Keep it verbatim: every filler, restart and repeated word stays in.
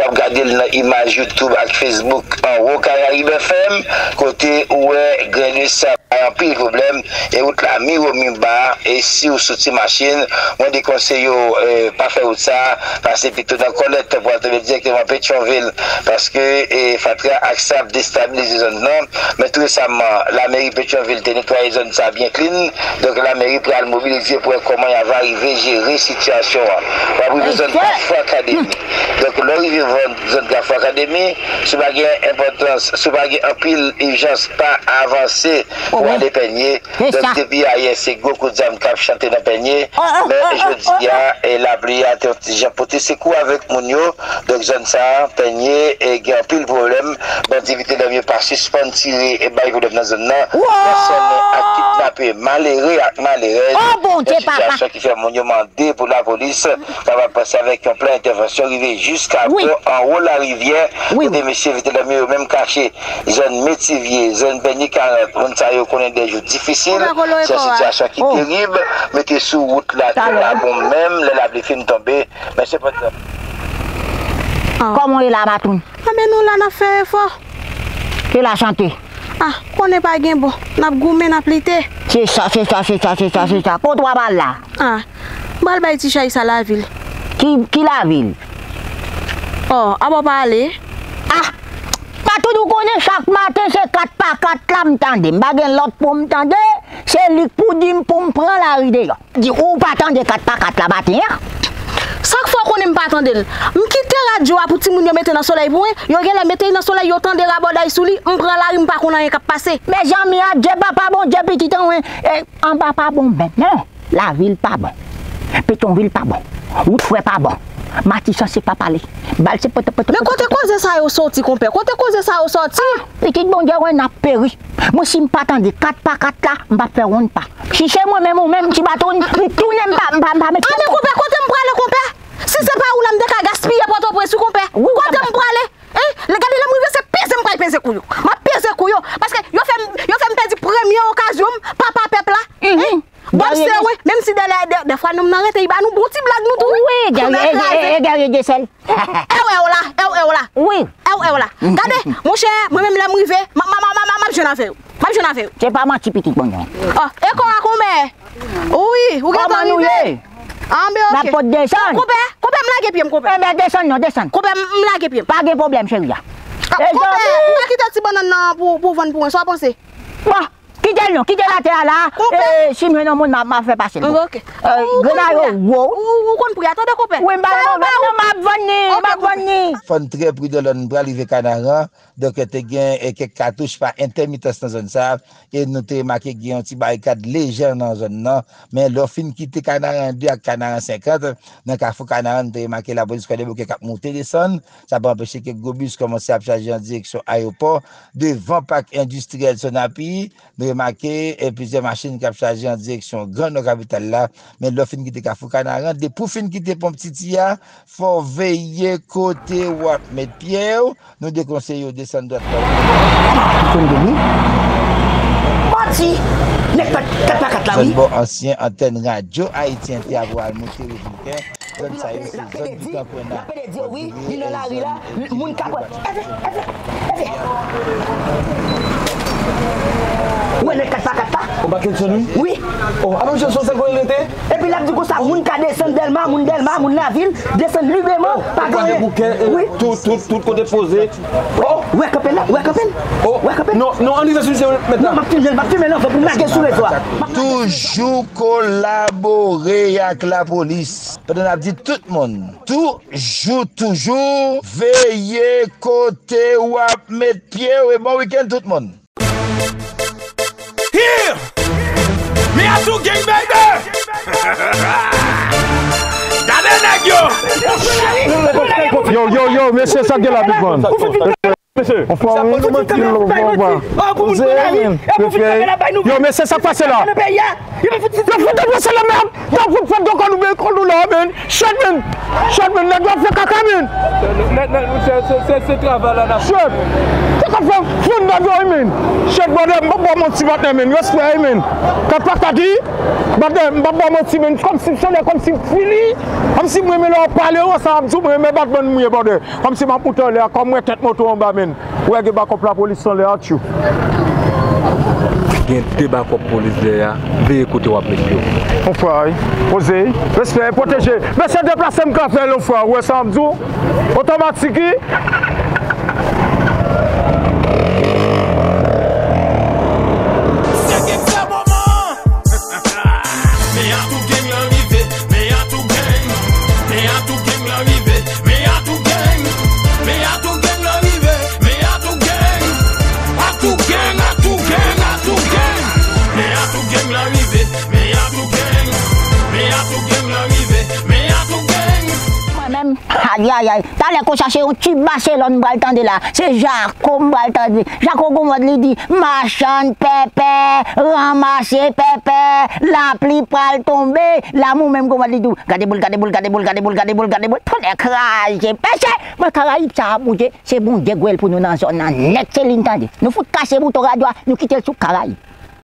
Ap gade l nan imaj YouTube ak Facebook anwo Karayib F M, kote ou wè grenn de sab bay anpil pwoblèm, e wout la mi wo mi ba, e si w sou ti machin, mwen dekonseye w, eh, pa fè wout sa, pase pito nan Kòlèt pou al tonbe dirèkteman Petyonvil, paske, eh, fatra ak sab destabilize zòn nan. Men tou resaman, lameri Petyonvil te netwaye zòn sa byen klin. Donk, lameri pral mobilize pou wè kòman y ava rive jere sitiyasyon an. W ap rive zòn Kafou Akademi. Donk, lè w rive zòn, zòn Kafou Akademi, si w pa gen enpòtans, si w pa gen anpil ijans, pa avanse pou w ale Pènye. Donk, depi ayè, se gwo kout zam k ap chante nan Pènye. Men, jodi a, e lapli a te yon ti jan pote sekou avèk moun yo. Donk, zòn sa a, Pènye, e gen anpil pwoblèm. Bandi Vitelòm yo pa sispann tire e bay pwoblèm nan zòn nan. Pèsòn ak kidnape, malere ak malerèz. Yon sitiyasyon ki fè moun yo mande pou lapolis kapab pase avèk yon plan entèvansyon rive jiska bò anwo larivyè, kote mesye Vitelòm yo menm kache. Zòn Metivye, zòn Pènye karant, moun sa yo konnen de jou difisil. Se yon sitiyasyon ki terib. Mete sou wout la, te pa bon menm, lè lapli fin tonbe. Men sepandan. Kòman w ye la, Matoun? Anben, nou la, n ap fè efò. Ke la chante? Ah, konnen pa gen bon. N ap goumen, n ap lite. Se sa, se sa, se sa, se sa, se sa. Kote w ap al la? Ah, m pral bay ti chay sa lavil. Ki, ki lavil? Oh, apa w pa ale? Ah! Matoun, ou konnen chak maten se kat pa kat la m tande. M pa gen lòt pou m tande, se li k pou di m pou m pran lari deyò. Di ou pa tande kat pa kat la maten an? Sa k fè w konnen m pa tande l? M kite radyo a pou timoun yo mete nan solèy pou mwen, yo genlè mete l nan solèy, yo tande rabòday sou li, m pran lari, m pa konn anyen k ap pase. Mezanmi, adye papa Bondye, pitit an, wi. E, anba pa bon menm non. Lavil pa bon. Petyonvil pa bon. Wout frè pa bon. Matisan se pa pale. Bal se pòtòpòtò. Men kote koze sa yo sòti, konpè? Kote koze sa yo sòti? Ah, pitit Bondye, wè n ap peri. Mwen, si m pa tande kat pa kat la, m p ap fè wonn pa. Si se mwen menm ou menm, ti Matoun, m tounen, m pa, m pa, m pa met. Ah, men konpè, kote m prale, konpè? Si se pa ou la, m te ka gaspiye Pòtoprens, wi, konpè. Kote m prale? Hein? Lè gade lè m rive, se peze m pral peze kou yo. M ap peze kou yo. Paske yo fè m, yo fè m pèdi premye okazyon m, papa pèp la. Hein? Bòb se wi, menm si dèlè, dè, dèfwa nonm nan rete, li ba nou bon ti blag nou tou, wi. Wi, Guerrier, e, e, e, Guerrier Dieuseul. Èw, èw la, èw, èw la. Wi. Èw, èw la. Gade, monchè, mwen menm lè m rive, m, m, m, m, m, m ap jwenn avè yo. M ap jwenn avè yo. Se pa manti, pitit Bondye. Oh, e kò a konbyen? Wi, ou gentan rive? Kòman nou ye? Anben, oke. N ap pot desann. Konpè, konpè, m lage pye m, konpè. Enben, desann non, desann. Konpè, m, m lage pye m. Pa gen pwoblèm, cheri a. Ah, konpè, ou te kite ti bannann nan pou, pou vann pou mwen, sa w panse? Bon, kite l non, kite l atè a la. Konpè. E, si m jwenn yon moun, m a, m a fè pase l pou. Oke. Grenn a yo wo. Ou, ou konn pri a, tande, konpè. Wi, m pa gen pwoblèm non, m ap vann li, m ap vann li. Fò n trè pridan lè n pral rive Kanaran. Donk, te gen, e, kèk katouch pa entèmitans nan zòn sa a, e nou te remake gen yon ti barikad lejè nan zòn nan. Men lè w fin kite Kanaran de ak Kanaran senkant, nan kafou Kanaran, nou te remake lapolis Kwadèboukè k ap moute desann. Sa pa anpeche kèk gwo bis kòmanse ap chaje an direksyon ayewopò, devan pak endistriyèl Sonapi. Nou remake, e, plizyè machin k ap chaje an direksyon Gran Nò kapital la. Men lè w fin kite kafou Kanaran, depi w fin kite pon Ptiti a, fò w veye kote w ap met pye w. Nou dekonseye w desann dwat la. Ou konn de li? Manti! Nèg kat, kat pa kat la, wi. Zòn bò ansyen antèn Radyo Ayiti an te apre al moute repibliken. Zòn sa yo se zòn ki tanpwena. Lapele di yo, wi, li nan lari la, moun ka pran. Ève, ève, ève. Ou wè nèg kat pa kat la? Ou pa Kenson, wi? Wi. Oh, a menm jan Sonsèl konnen rete? Epi l ap di konsa, moun ka desann Dèlma, moun Dèlma, moun lavil, desann libreman, pa gen anyen. Wi. Tout, tout, tout kote poze. Oh, ou wè kanpe la, ou wè kanpe l? Oh, ou wè kanpe l? Non, non, ann rive sou misye mèt la. Non, m ap filme l, m ap filme l anvan pou m lage l sou rezo a. Toujou kolabore ak lapolis. Pandan n ap di tout moun, toujou, toujou, veye kote w ap met pye w e bon wikenn tout moun. Here! Me a two gang baby! Gade nèg yo! Yo, yo, yo, mesye, sa gen la, big man. Mesye. Yo, mesye, sa k pase la? Yo fout pase la, men. Yo fout fè do kò nou, men, kò nou la, men. Shot, men. Shot, men. Nèg yo ap fè kaka, men. Se, se, se, se travay la n ap fè. Shit! Sa k ap fè m fonn nan vyo wi, men. Shit, brother, m p ap ba w manti, patnè, men. Respè wi, men. Kat pa ka di, brother, m p ap ba w manti, men. Kòmsi m sonè, kòmsi m fini. Kòmsi m renmen lè w ap pale, wi, sa ap di w, m renmen Batman m ye, brother. Kòmsi m ap moute anlè a, kòm m wè tèt moto anba, men. Ou wè gen bakòp lapolis anlè a, tchou. Gen de bakòp polis dèyè a, veye kote w ap met pye w. Mon frè, wi. Poze, respè, pwoteje. Mesye deplase m ka fè l, mon frè. Ou wè sa m di w? Otomatik, wi. Se gang sa moman. Men a tou gang lan rive. Men a tou gang. Men a tou gang lan rive. Men a tou gang. Men a tou gang lan rive. Men a tou gang. A tou gang, a tou gang, a tou gang. Men a tou gang lan rive. Men a tou gang. Men a tou gang lan rive. Men a tou gang. Mwen menm, ayayay, talè kou chache yon ti Baselòn m pral tande la. Se Jako m pral tande. Jako gon mòd li di, machann pèpè, ranmase pèpè, lapli pral tonbe. Lanmou menm gon mòd li di w, gade boul, gade boul, gade boul, gade boul, gade boul, gade boul, tonnè kraze, pèse! Mwen Karayib sa a, Bondye, se Bondye gwèl pou nou nan zòn nan nèt, se li n tande. Nou fout kase bouton radyo a, nou kite l sou Karayib.